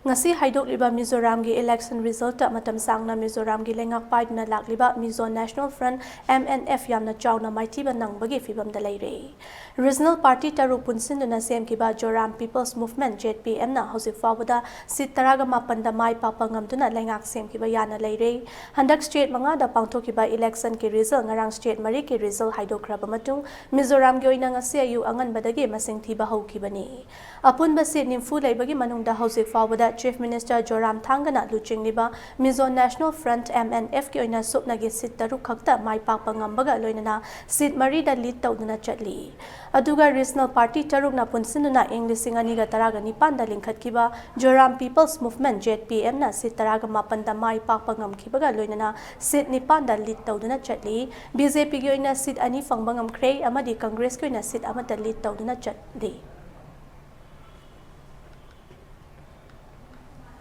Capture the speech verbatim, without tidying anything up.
ꯉꯁꯤ ꯍꯥꯏꯗꯣꯛꯂꯤꯕ ꯃꯤꯖꯣꯔꯥꯝꯒꯤ election result ꯃꯇꯝ ꯁꯥꯡꯅ ꯃꯤꯖꯣꯔꯥꯝꯒꯤ ꯂꯩꯉꯥꯛ ꯄꯥꯏꯗꯨꯅ ꯂꯥꯛꯂꯤꯕ Mizo National Front, M N F, ꯌꯥꯝꯅ ꯆꯥꯎꯅ ꯃꯥꯏꯊꯤꯕ ꯅꯪꯕꯒꯤ ꯐꯤꯚꯝꯗ ꯂꯩꯔꯦ꯫ Regional party ꯇꯔꯨꯛ ꯄꯨꯟꯁꯤꯟꯗꯨꯅ ꯁꯦꯝꯈꯤꯕ Zoram People's Movement, Z P M, ꯅ ꯍꯧꯖꯤꯛ ꯐꯥꯎꯕꯗ seat ꯇꯔꯥꯒ ꯃꯥꯄꯟꯗ ꯃꯥꯏ ꯄꯥꯛꯄ ꯉꯝꯗꯨꯅ ꯂꯩꯉꯥꯛ ꯁꯦꯝꯈꯤꯕ ꯌꯥꯅ ꯂꯩꯔꯦ꯫ ꯍꯟꯗꯛ state ꯃꯉꯥꯗ ꯄꯥꯡꯊꯣꯛꯈꯤꯕ election ꯒꯤ result ꯉꯔꯥꯡ state ꯃꯔꯤꯒꯤ result ꯍꯥꯏꯗꯣꯛꯈ꯭ꯔꯕ ꯃꯇꯨꯡ, ꯃꯤꯖꯣꯔꯥꯝꯒꯤ ꯑꯣꯏꯅ ꯉꯁꯤ ꯑꯌꯨꯛ ꯑꯉꯟꯕꯗꯒꯤ ꯃꯁꯤꯡ ꯊꯤꯕ ꯍꯧꯈꯤꯕꯅꯤ꯫ ꯑꯄꯨꯟꯕ seat ꯅꯤꯐꯨ ꯂꯩꯕꯒꯤ ꯃꯅꯨꯡꯗ ꯍꯧꯖꯤꯛ ꯐꯥꯎꯕꯗ Chief Minister Zoramthanga ꯅ ꯂꯨꯆꯤꯡꯂꯤꯕ Mizo National Front, M N F, ꯀꯤ ꯑꯣꯏꯅ ꯁꯨꯞꯅꯒꯤ seat ꯇꯔꯨꯛ ꯈꯛꯇ ꯃꯥꯏ ꯄꯥꯛꯄ ꯉꯝꯕꯒ ꯂꯣꯏꯅꯅ seat ꯃꯔꯤꯗ lead ꯇꯧꯗꯨꯅ ꯆꯠꯂꯤ꯫ ꯑꯗꯨꯒ regional party ꯇꯔꯨꯛꯅ ꯄꯨꯟꯁꯤꯟꯗꯨꯅ ꯏꯪ ꯂꯤꯁꯤꯡ ꯑꯅꯤꯒ ꯇꯔꯥꯒ ꯅꯤꯄꯥꯟꯗ ꯂꯤꯡꯈꯠꯈꯤꯕ Zoram People's Movement, Z P M, ꯅ seat ꯇꯔꯥꯒ ꯃꯥꯄꯟꯗ ꯃꯥꯏ ꯄꯥꯛꯄ ꯉꯝꯈꯤꯕꯒ ꯂꯣꯏꯅꯅ seat ꯅꯤꯄꯥꯟꯗ lead ꯇꯧꯗꯨꯅ ꯆꯠꯂꯤ꯫ B J P ꯒꯤ ꯑꯣꯏꯅ seat ꯑꯅꯤ ꯐꯪꯕ ꯉꯝꯈ꯭ꯔꯦ ꯑꯃꯗꯤ Congress ꯀꯤ ꯑꯣꯏꯅ seat ꯑꯃꯠꯇ lead ꯇꯧꯗꯨꯅ ꯆꯠꯂꯤ꯫